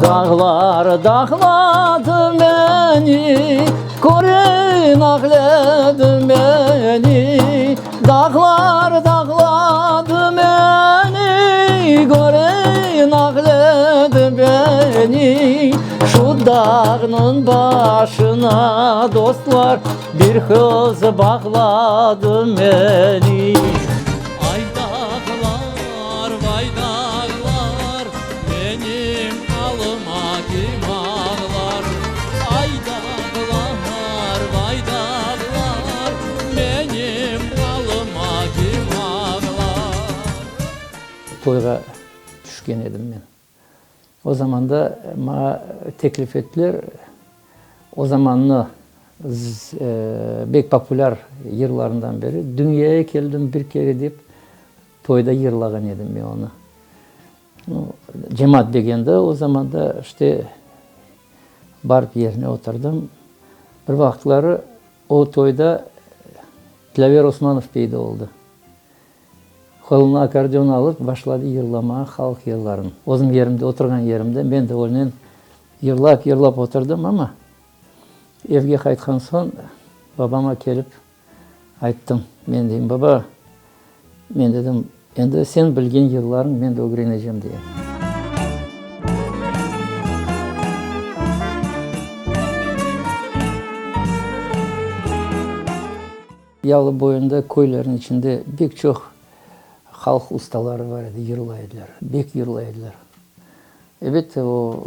Dağlar dağladı meni, Körün ağladı meni. Dağlar dağladı meni, Körün ağladı meni. Şu dağnıñ başına, dostlar, Bir qız bağladı meni. Ay dağlar, vay dağlar, Menim alıma kim ağlar? Ay dağlar, vay dağlar, Menim alıma kim ağlar? Toyğa tüşken edim men. O zamanda maña teklif ettiler, o zamannı bek populâr yırlarından biri, Dünyaya keldim bir kere dep toyda yırlağan edim men onı. Cemaat begendi o zamanda, işte, barıp yerine oturdım. Bir vaqıtları o toyda Dilâver Osmanov peyda oldı. Qoluna akkordeon alıp, başladı yırlamağa halq yırların. Özüm yerimde, oturğan yerimde, men de onen yırlap, yırlap oturdım, amma evge qaytqan soñ babama kelip ayttım, men deyim, baba, men dedim, endi sen bilgen yırlarıñ men de ögrenecem, deyim. Yalı boyunda köylerniñ içinde pek çoq halq ustaları bar edi, yırlay ediler, bek yırlay ediler. Elbette, o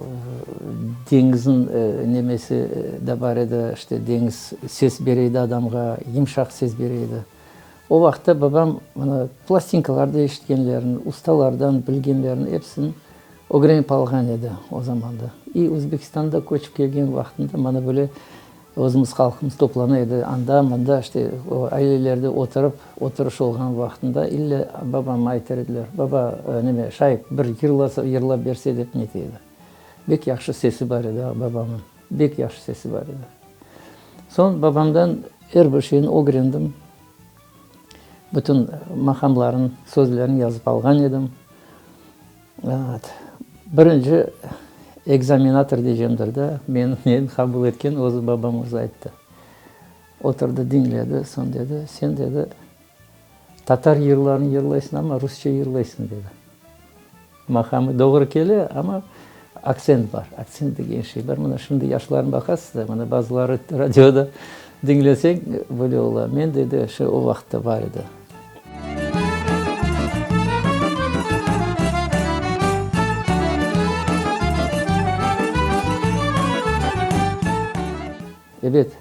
deñizniñ nemesi de bar edi, işte deñiz ses bere edi adamğa, yımşaq ses bere edi. O vaqıtta babam mına plastinkalarda eşitkenlerini, ustalardan bilgenlerini episini ögrenip alğan edi o zamanda. İ Özbekistanda köçip kelgen vaqtında mana böyle Özümiz halqımız toplana edi, anda, mında, işte, o ailelerde oturıp, oturış olğan vaqtında ille babama aytar ediler, Baba, neme, şayıp bir yırlasa, yırlap berse dep nete edi. Bek yahşı sesi bar edi babamnıñ, bek yahşı sesi bar edi. Soñ babamdan er bir şeyni ögrendim, bütün maqamların sözlerini yazıp alğan edim. Birinci ekzaminator diycemdir da, meni meni qabul etken özü babam özü ayttı. Oturdı, diñledi, soñ dedi, sen, dedi, tatar yırlarını yırlaysıñ, amma rusça yırlaysıñ, dedi. Maqamı doğru kele, amma aktsent bar, aktsent degen şey bar. Mına şimdi yaşlarnı baqasız da, mına bazıları radioda diñleseñ, böyle ola. Men, dedi, şu o vaqıtta bar edi. Ebet,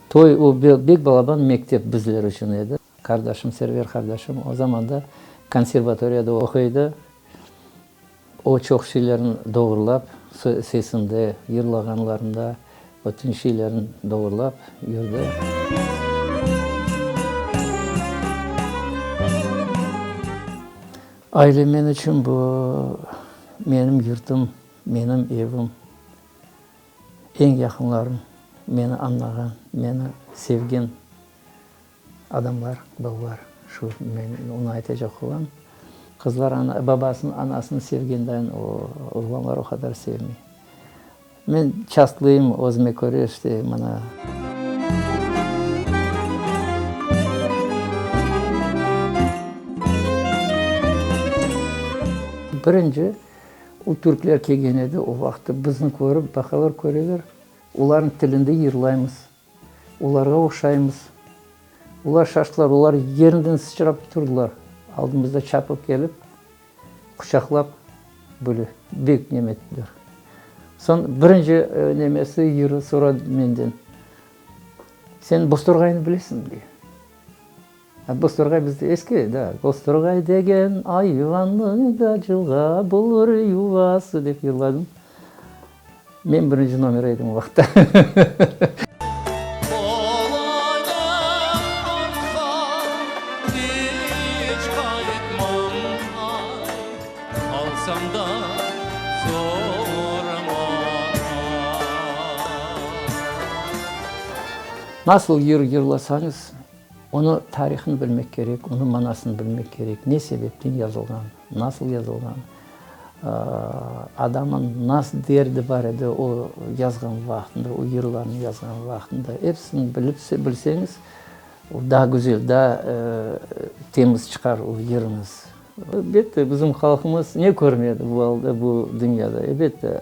toy o bek balaban mektep bizler içün edi. Qardaşım, Server qardaşım o zamanda konservatoriyada oquy edi. O çoq şeylerni doğurlap, sesinde, yırlağanlarında, bütün şeylerni doğurlap yürdi. Aile men içün bu menim yurtum, menim evim, eñ yaqınlarım, meni añlağan, meni sevgen Adamlar, balalar, şu men onı aytacaq olam, qızlar ana, babasını, anasını sevgendayin o oğlanlar o qadar sevmey. Men çastlıyım özüme köre, işte, mına. Birinci, o türkler kelgen edi, o vaqıtta bizni körip, baqalar, köreler, olarnıñ tilinde yırlaymız. Olarğa oşaymız. Olar şaştılar, olar yerinden sıçrap turdılar, aldımızda çapıp kelip, quçaqlap, böyle bek neme ettiler. Soñ birinci nemesi yırı soradı menden, Sen Boztorğaynı bilesiñmi? dey. A Boztorğay bizde eski, da, Boztorğay degen ayvannıñ da cılğa bulur yuvası dep yırladım. Men birinci nomer edim o vaqıtta. Nasıl yır yırlasañız, onı tarihını bilmek kerek, onıñ manasını bilmek kerek, ne sebepten yazılğan, nasıl yazılğan. Adamın nas derdi bar edi o yazğan vaqtında, o yırlarnı yazğan vaqtında. Episini bilip, bilseñiz, o daa güzel, daa temiz çıqar o yırıñız. Elbette, bizim halqımız ne körmedi bu alda, bu dünyada? Elbette,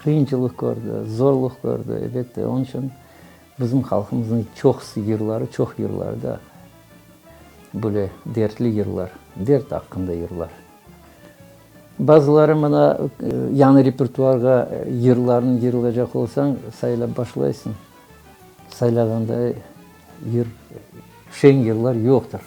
qıyınçılıq kördi, zorluq kördi, elbette. Onıñ içün bizim halqımıznıñ çoqusı yırları, çoq yırları da böyle dertli yırlar, dert aqqında yırlar. Bazıları mına yañı repertuarğa yırlarnı yırlaycaq olsañ, saylap başlaysıñ. Saylağanda yır, şeñ yırlar yoqtır.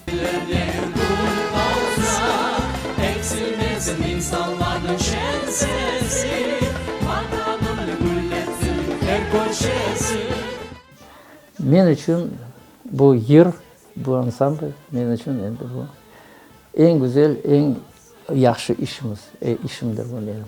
Men içün bu yır, bu ansambl men içün endi bu eñ güzel, eñ yahşı işimiz, işimdir bu menim.